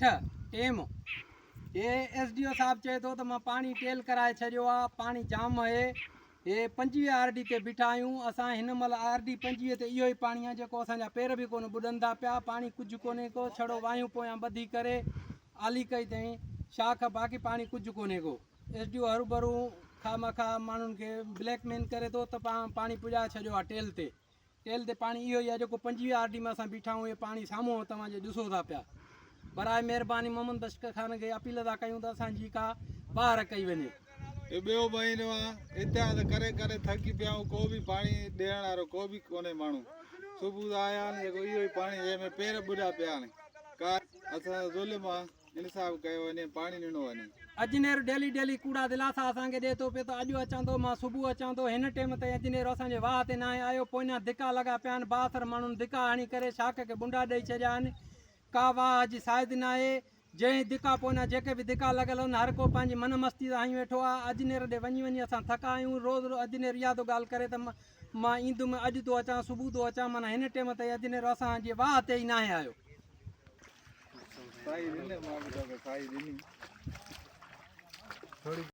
اٺ ٽيم هي S D O صاحب چئي ٿو ته مان پاڻي ٽيل ڪرائي ڇڏيو آ پاڻي جام اهي هي 25 آر ڊي تي بيٺا آهيون اسان هن مهل آر ڊي 25 تي اهو ئي پاڻي آ جيڪو اسان جا پير به ڪونه ٻڏن ٿا پيا پاڻي ڪجهه ڪونهي ڪو ڇڙو واهيون پويان ٻڌي ڪري آلي ڪئي اٿئين شاخ باقي پاڻي ڪجهه ڪونهي ڪو ايس ڊي او هروڀرو خامخواه ماڻهن کي بليڪ مين ڪري ٿو ته پاڻي پڄائي ڇڏيو آ ٽيل تي ٽيل تي پاڻي اهو ئي آهي جيڪو 25 آر ڊي ۾ اسان بيٺا آهيون اهي پاڻي سامهون توهان جي ڏسو ٿا پيا براء مهرباني محمد بخش خان کي اپيل ٿا ڪيون ته اسان جي ڪا واهر ڪئي وڃي. هي ٻيو مهينو آ اتحاد ڪري ڪري ٿڪي پيا آهيون ڪو به پاڻي ڏيڻ وارو ڪو به ڪونهي ماڻهو صبح جا آيا آهن جيڪو اهو ئي پاڻي جنهن ۾ پير ٻڏا پيا آهن ڪا اسان سان ظلم آ انصاف ڪيو وڃي پاڻي ڏنو وڃي. اجنير ڊيلي ڊيلي ڪوڙا دلاسا اسان کي ڏئي ٿو پيو ته اڄ اچان ٿو مان صبح اچان ٿو هن ٽيم تائين اجنير اسان جي واهه تي ناهي آيو پوئنان ڌڪا لڳا پيا آهن بااثر ماڻهن ڌڪا هڻي ڪري شاخ کي ٻنڊا ڏئي ڇڏيا آهن ڪا واهه جي سائيز ناهي جنهن ڌڪا پوئنان جيڪي به ڌڪا لڳل آهن هر ڪو پنهنجي من مستي سان هنيو ويٺو آهي اجنير ڏي وڃي وڃي اسان ٿڪا آهيون روز روز اجنير اها ٿو ڳالهه ڪري ته مان ايندم اڄ ٿو اچان صبح ٿو اچان معنيٰ هن ٽيم تائين اجنير اسان جي واهه تي ئي ناهي آيو. سائي ڏني مان به توکي سائي ڏني. ٿوري.